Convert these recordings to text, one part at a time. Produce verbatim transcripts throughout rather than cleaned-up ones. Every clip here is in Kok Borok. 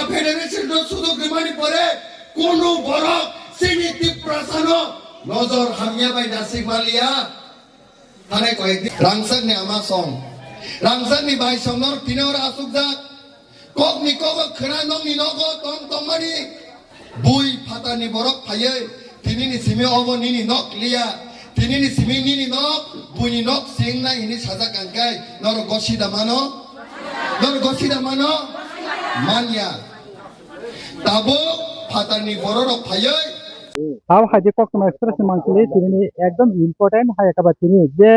Federation no sujok rimani pore kono borok chini Tiprasano nojor hamya bai nasik maliya. Thanai koyekdi rangchakni ama song, rangchakni bai song norok tini oro asukjak. Kokni kogo khwna nokni nogo tong tongmani bui phatarni borok phaiwi tinini simi obo nini nok liya, tinini simi nini nok buini nok sing nai hini sajak ang kai norok gosida mano, norok gosida mano manya. Tabuk phatarni bororok phaiwi. Abo hai je Koktwma Express ni mansili tini ekdom important hai kaba tini je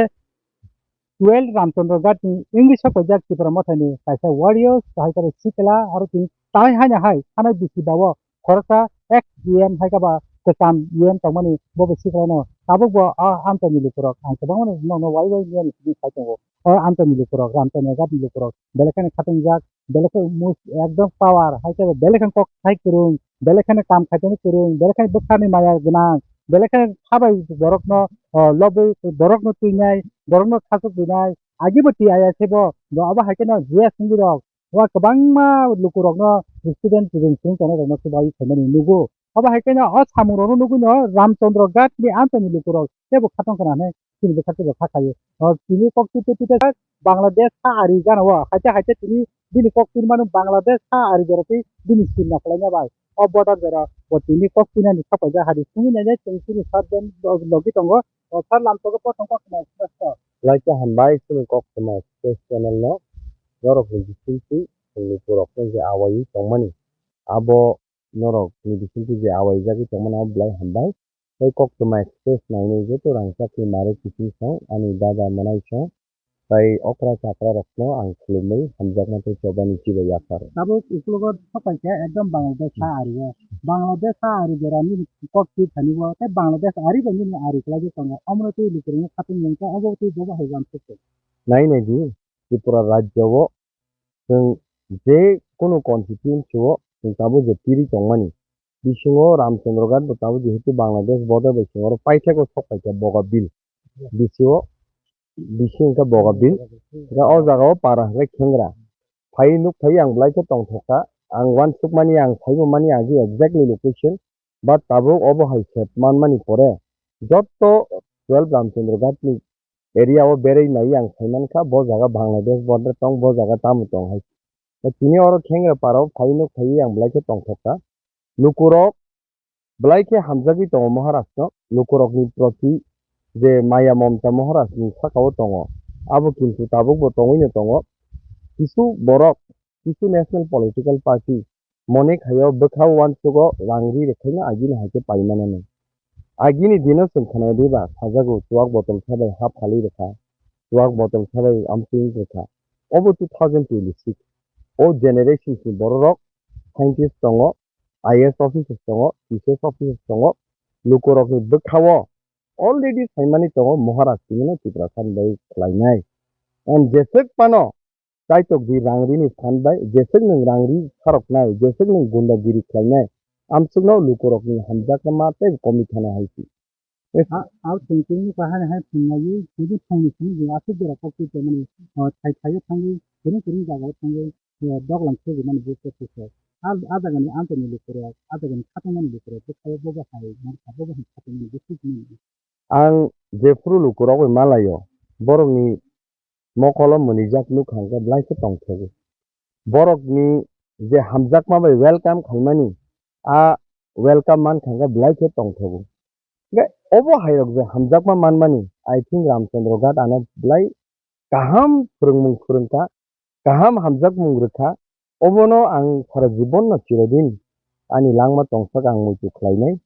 twelve Ramchandra Ghat ni English o pajak Tipra Mothani kaisa warriors hai kaba sikla aro tini tai hai hai hanai bisi bawo khoroksa ex E M hai kaba kwcham E M tongmani bobo sikla no tabuk bo a amchaini lukurok ang kwbangma no nokno wai wai miyani simi khai tongo. O amchaini lukurok Ramchandra Ghat ni lukurok belai kheno khatungjak. Belai khe mus-, ekdom power, hai khe belai khe kok sai kwrwng, belai khe kam khaitani kwrwng, belai khe bwkharni maya gwnang, belai khe khabai borokno, o, lobwi borokno twinai, borokno khachuk rwnai, agibo twi aya sebo, bo abo hai kheno J S Singirok, o kwbangma lukurokno student rwng swrwng tongnai rokno swbai phaimani nugo. Abo hai kheno o samungrokno nugwino Ramchandra Ghat ni amchaini lukurok teibo khatong khna hwnwi chini bwkha teibo kha khaio. O tini kok twi twi twi Bangladesh ha ari gana o, haite haite tini bini kok twi mano Bangladesh ha ari jora twi bini sim na khlaina bai. O border jora bo tini kok twi nani kha paija hari simi nai chwng chini sar den logi tongo. O sar lam togo pothong kok khna express to. Lai khe hambai chini Koktwma Express channel no norok ni bisingtwi chwngni borok no je awaiwi tongmani. Abo norok ni bisingtwi je awaijagwi tongmani abo belai hambai. Tei Koktwma Express nainai joto rangchakni mare kiching song ani dada mwnai song tei okra chakra rokno ang khulumwi hamjakma tei chobani chibai yapharo. Tabuk ukulogo sopaikha ekdom Bangladesh ha ario. Bangladesh ha ari jora nini kok twi thani o tei Bangladesh ari bai nini ari kwlaiwi tongo. Omono twi lukurokno khatung wngkha obo twi bobo hai uansukha. Nainai di Tripura rajyo o chwng je kunu constituency o chwng tabuk je tiri tongmani. Bisingo Ramchandra Ghat bo tabuk jehetu Bangladesh border bai sing oro paithakgo sok paikha Boga Bill. Bisingo, bisi hwnkhe Boga Bill. Hwnkhe o jaga o para hwnkhe Khengra. Phai nuk phai ang belai khe tongthok kha. Ang uansukmani ang saibo mani agi exactly location. But tabuk obo hai sep manmani pore jotto twelve Ramchandra Ghat ni area o berwi nai ang sai mankha bo jaga Bangladesh border tong, bo jaga tamo tong hai. Tei tini oro Khengra para o phai nuk phai ang belai khe tongthok kha. Lukurok belai khe hamjagwi tongo Maharaj no, lukurokni proti je maya momta Maharaj ni saka o tongo, abo kintu tabuk bo tongwi no tongo. Kisu borok, kisu national political party mone khaio bwkha uansugo rang ri rwkhaino agini hai khe paimanani. Agini dino chwng khwnai diba sajago chuak botol sabai ha phalwi rwkha, chuak botol sabai amtwing rwkha. Obo two thousand twenty-six. O generations ni bororok scientist tongo, I A S officers tongo, T C S officers tongo. Lukurokni bwkhao already saimani tongo Maharaj tini no Tiprasa ni bai khlainai. And jeswk phano Kaitok di rang rini phan bai, jeswk nwng rang ri kharoknai, jeswk nwng gundagiri khlainai, amsukno lukurokni hamjakma tei komi thana hai si. A, a, chwng chwngno kahani hai phungnaiwi, chwngno phungni simi chwng aswk jora kok twi tongmani, o, thai thaio thangwi, kwrwng kwrwng jagao thangwi, o, doglam khwlwimani bwswk khe. A, a jagani amchaini lukurok, a jagani khatungmani lukurok, bwkhaio bobo hai mankha, bobo hai khatungmani bwswk mano. Ang jephuru lukurok bai malaio, borokni mokolo mwnwijak nukha hwnkhe belai khe tongthogo. Borokni je hamjakma bai welcome khaimani, a welcome mankha hwnkhe belai khe tongthogo. Hwnkhe obo hairok je hamjakma manmani, I think Ramchandra Ghat ano belai kaham phwrwngmung phwrwngkha, kaham hamjakmung rwkha, obono ang sara jibonno chirodin ani langma tongsak ang muitu khlainai.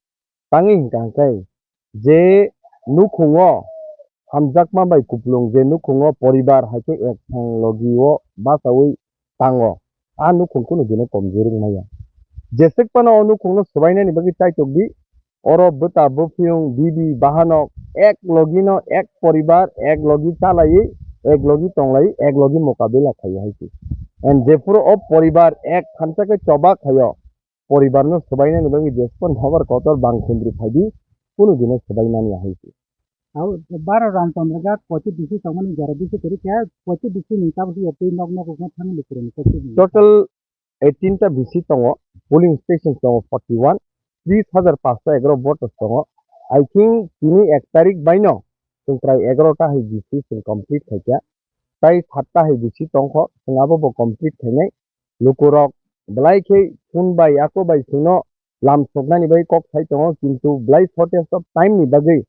Tangwi hwnkha hwnkhe je nukhungo hamjakma bai kupulung, je nukhungo poribar hai khe ek thang logi o bachaui tango, a nukhung kunu dino komjwk wng maya. Jeswk phano o nukhungno swbainani bagwi chaitok di, oro bwta bwphiyung bibi bahanok ek logi no ek poribar ek logi chalaiwi ek logi tonglaiwi ek logi mokabila khaio hai se. And jephuru o poribar ek thansa khe choba khaio, poribar no swbainani bagwi jeswk phano habar kotor bang khundri phaidi, kunu dino swbaimani hai se. Abo baro Ramchandra Ghat pochi bisi tongmani jora bisi kwrwi khe pochi bisi ni tabuk ya twi nok nok no thangwi kwrwng khe. Total eighteen ta B C tongo, polling station tongo forty one, tris hajar paanch sho egaroh voters tongo. I think tini ek tarik baino chwng prai egaroh ta hai B C chwng complete khaikha. Tai satta hai B C tongkho, chwng abo bo complete khainai. Lukurok belai khe phone bai, ako bai chwngno lam soknani bai kok sai tongo, kintu belai shortage of time ni bagwi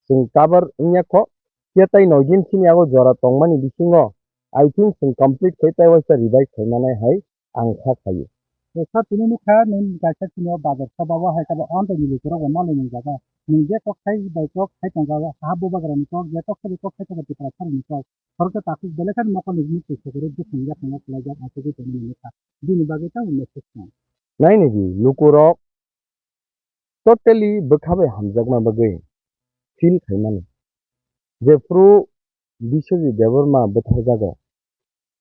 chwng cover wngya kho. Phiya tai noi din sini yago jora tongmani bisingo, I think, chwng complete khai tai waisa revise khai manai hai ang kha khaio. Sir, tini nukha nwng kaisa sini o bazar saba o hai khe bo amtwi ni lukurok bo malai nung jaga. Nwng je kok sai bai kok sai tongkha, ha bubagra ni kok, je kok sai bai kok sai tongkha Tiprasa ni kok. Khoroksa takhuk belai kheno mokol ni mukti sogwi bwswng yakung o kwlaijak achugwi tongmani nukha. Bini bagwi tamo message tong? Nainidi lukurok totally bwkha bai hamjakma bagwi feel khaimani. Jephru Biswajit Debbarma bwtharjago,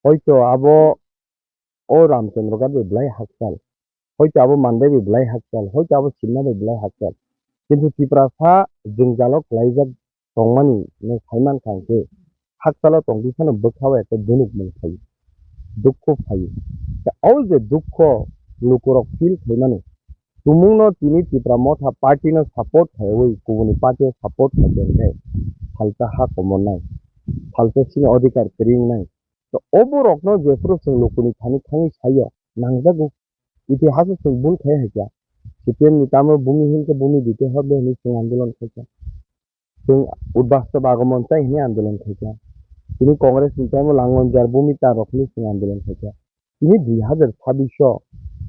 hoito abo o Ramchandra Ghat bai belai hakchal, hoito abo Mandai bai belai hakchal, hoito abo Simna bai belai hakchal. Kintu Tiprasa jwngjalo kwlaijak tongmani no saiman kha hwnkhe hakchalo tongtwi phano bwkhao ekta dunukmung phaio, dukhu phaio. Khe o je dukho lukurok feel khaimani, tumungno tini Tipra Motha party no support khaiwi kubuni party o support khaikha hwnkhe salsa ha komornai, salsa sini odhikar kwrwi wngnai. To oborokno jephuru chwng lukuni thani thangwi saio, nangjago. Itihaso chwng bul khai hai kha. C P M ni tamo bumi hinkhe bumi dite hobe hinwi chwng andolon khaikha. Chwng udbastw agomon chai hinwi andolon khaikha. Tini Congress ni tamo langon jar bumi ta rok hinwi chwng andolon khaikha. Tini dui hazar chabbish o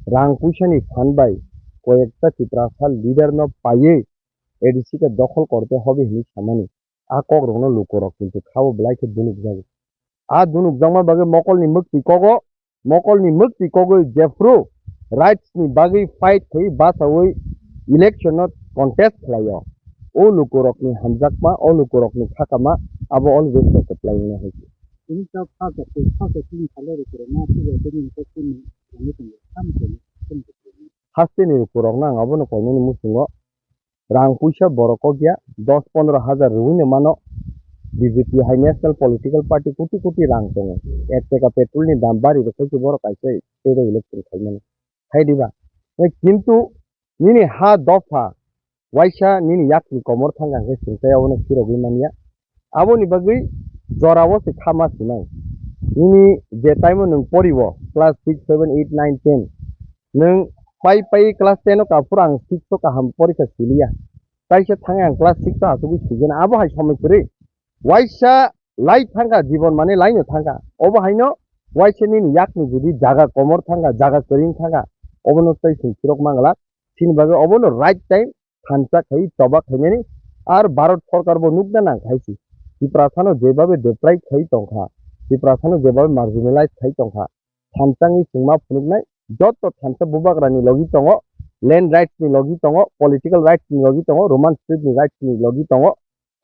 rang puisa ni phan bai koyekta Tiprasa leader no paiwi A D C khe dokhol korte hobe hinwi samani. A kokrokno lukurok kintu khabo belai khe dunukjago. A dunukjakma bagwi mokolni mwktwi kogo, mokolni mwktwi kogwi jephru rights ni bagwi fight khai bachaui election no contest khlaio. O lukurokni hamjakma, o lukurokni khakama abo always supply wngna hai. Ini tak tak tak tak tak ini kalau lukurok ma tu ya ini tak ini ini ini ini. Hasteni lukurokno ang abono koinani muchungo rang puisa borok kok ya, dos pondro hajar rwino mano. B J P hai national political party koti koti rang tongo. Ek taka petrol ni dam bari rwkhe se borok kaisa state o election khaimani. Hai diba? Eh, kintu nini ha dopha waisa nini yakni komor thangkha hwnkhe chwng tei abono phirogwi manya. Aboni bagwi jorao se khama sinai. Nini je time o nwng poriwo, class six, seven, eight, nine, ten, nwng pai pai class ten o kaphuru ang six o kaham porikha siliya. Taisa thangwi ang class six o achugwi sigena. Abo hai somoi kwrwi. Waisa lai thangkha, jibon mane laino thangkha. Obo haino waisa nini yakni jodi jaga komor thangkha, jaga kwrwng thangkha, obono tei chwng phirok manglak. Chini bagwi obono right time thansa khai choba khainani. Ar Bharat sorkar bo nukna nang khai si. Tiprasano jebabe deprive khai tongkha, Tiprasano jebabe marginalize khai tongkha, thansa wngwi chwng ma phunuknai. Joto thansa bubagrani logi tongo, land rights ni logi tongo, political rights ni logi tongo, Roman script ni rights ni logi tongo.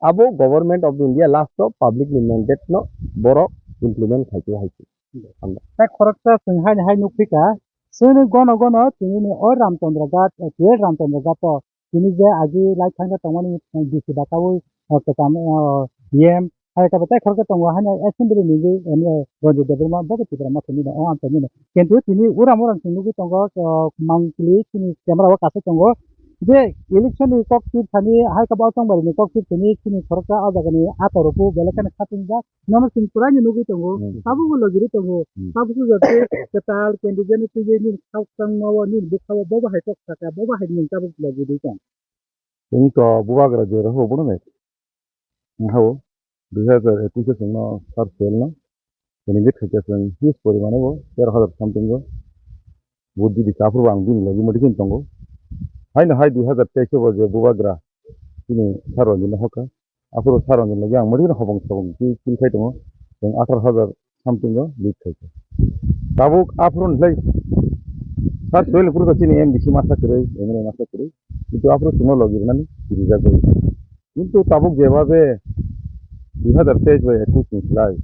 Abo Government of India last o public ni mandate no borok implement khai khe hai se. Tei khoroksa chwng haini hai nukphika, chwngno gono gono tini ni o Ramchandra Ghat, eh, twelve Ramchandra Ghat o tini je agi lai thangkhe tongmani, eh, D C bakaui, eh, kwcham, eh, E M hai khe tei khoroksa tongo haino assembly ni je M L A Ranjit Debbarma bo khe Tipra Motha ni no o amchaini no. Kintu tini uram uram chwng nugwi tongo, eh, mangpili chini camera o kasai tongo. Je election ni kok tip thani hai khe bo chongbari ni kok tip thani chini khoroksa o jaga ni ator rok belai kheno khatung jak. Nono chwng kwraino nugwi tongo, hmm, tabukbo logirwi tongo, hmm, tabukbo joto kwtal candidate no twiwi nini kha swkang mao nini bwkhao bobo hai kok saka, bobo hai nwng tabuk logirwi tong. Chwng to bubagra jora ho bono nai. Hao, dui hazar ekush o chwngno sir Soel no candidate khaikha chwng huge porimano bo tero hazar something o vote di di kha, aphuru bo ang bini logi modi khe tongo. Haino hai dui hazar teis o bo je bubagra chini sir Ranjit no hokha. Aphuru sir Ranjit logi ang modi no hobong sobong khe kill khai tongo. Chwng atharo hazar something o lead khai kha. Tabuk aphuru ni lai sir Soel ni phuru to chini M D C masa kwrwi, M L A masa kwrwi. Kintu aphuru chwngno logi rwnani rijak bai. Kintu tabuk jeba je dui hazar teis bai ekush ni slai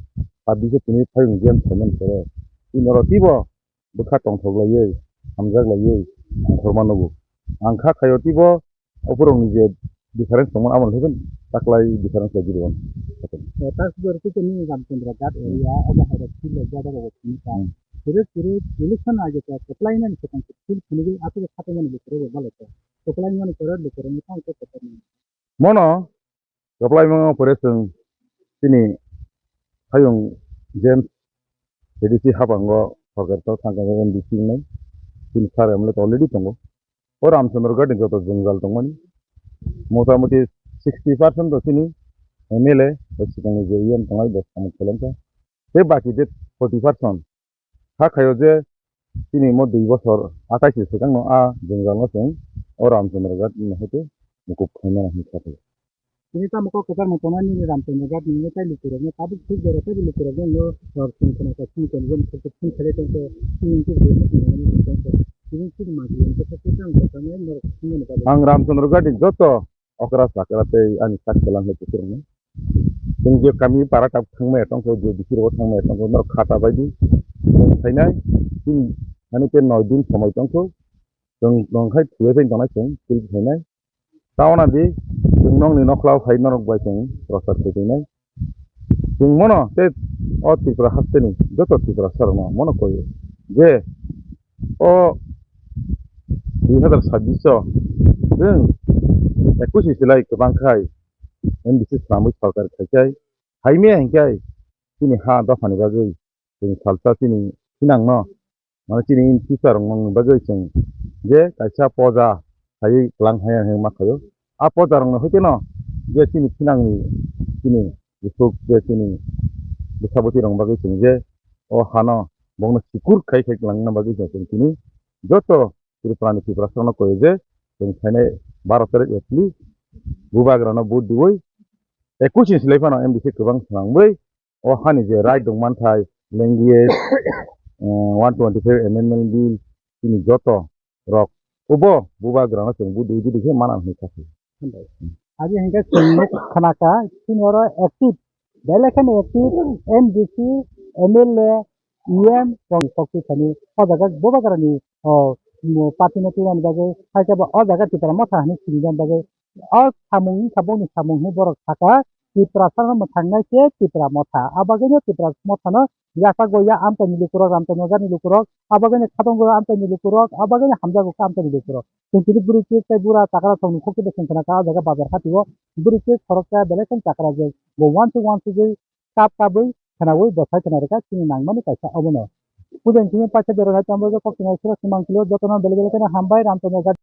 chabbish o tini phai game phaimani sere. Chini oro teibo bwkha tongthok laiwi, hamjak laiwi, ang khorma nugo. Ang kha khaio teibo oborokni je difference tongmani, amo hai taklai difference lai jodi wano. Eh, tak sujor khe nini Ramchandra Ghat area, obo hai rok field rok jada rok sini ta. Hmm. Phuru phuru election age ta kwplainani swkang se feel khwnwi atwi khato mani lukurok bo balai ta. Kwplaimani pore lukurokni tamo khe kwplaimani. Mono kwplaimano pore chwng chini hayung James A D C habango sorkar to thangkha M D C wngnai. Chini sir M L A to already tongo. O Ramchandra Ghat ni joto jwngjal tongmani. Motamuti sixty percent to chini M L A bai swkangni je E M tongnai bo samung khailangkha. Tei baki je forty percent ha khaio je chini mo dui bosor akai se swkangno a jwngjal no chwng o Ramchandra Ghat ni hoite mukup khaimani hinwi kha khaio. Tini tamo kok kwchar mung tongnai nini Ramchandra Ghat ni tei lukurokno tabuk thik jora tei lukurokno no ror song khna ka song tong jani khe phone khlai tong khe tini khe bo no tong jani tong khe tini khe ma ji khe khe tang khe tang nai norok thang mani bagwi. Ang Ramchandra Ghat ni joto okra chakra tei ani sak kwlang hai kusurokno. Chwng je kami para tak thangmaya tongkho, je bisiro thangmaya tongkho, norok khata baidi. Chwng khainai, chini hani tei noi din somoi tongkho. Chwng nongkhai thuya phai tongnai chwng, chwng khainai. Taona di, chwng nongni nokhla phai norok bai chwng prochar khainai. Chwng mono tei o Tripura hasteni joto Tripura sarokno mono koi je o dui hazar sabbish o chwng ekush ni silai kwbang khai M D C swnamwi sorkar khaikhai, haimya hinkhai chini ha dophani bagwi chwng salsa chini thinangno, mane chini in future rokno bagwi chwng je kaisa poja khaiwi kwlang hai hai ma khaio. A poja rokno hoiteno je chini thinangni chini bukhuk je chini bwsa bwtwi rokno bagwi chwng je o hano bongno sikur khai khai kwlangna bagwi chwng chini joto Tripura ni Tiprasa rokno koi je chwng phainai baro tarik April bubagrano vote diwi ekush ni silai phano M D C kwbang swnamwi o hani je right dong manthai language, eh, one twenty five amendment bill chini joto rok ubo bubagrano chwng vote diwi diwi khe mana hinwi kha khe. Hambai. Agi hingke chwng nuk khana ka, chini oro active, belai kheno active M D C, M L A, E M rok kokti thani o jaga bubagrani, o, mo, party no twinani bagwi, hai khe bo o jaga Tipra Motha hinwi sinijani bagwi, o samung wngkha boni samung hinwi borok saka, Tiprasa no mwthangnai se Tipra Motha. A bagwino Tipra Motha no yachago ya amchaini lukurok, Ramchandra Nagar ni lukurok, a bagwino khatunggo amchaini lukurok, a bagwino hamjago kha amchaini lukurok. Chwng tini bwrwi kuk tei bura chakra thokni khokti bwswng khna kha, o jaga bazar hati o bwrwi kuk khoroksa belai kheno chakra je bo uansuk uansugwi kap kabwi khwnaui bwsai khwna rwkha chini nangmani kaisa obono. Puja ni simi paisa berajak tamo kok tini sura simang kilo jotono belai belai kheno hambai Ramchandra Nagar.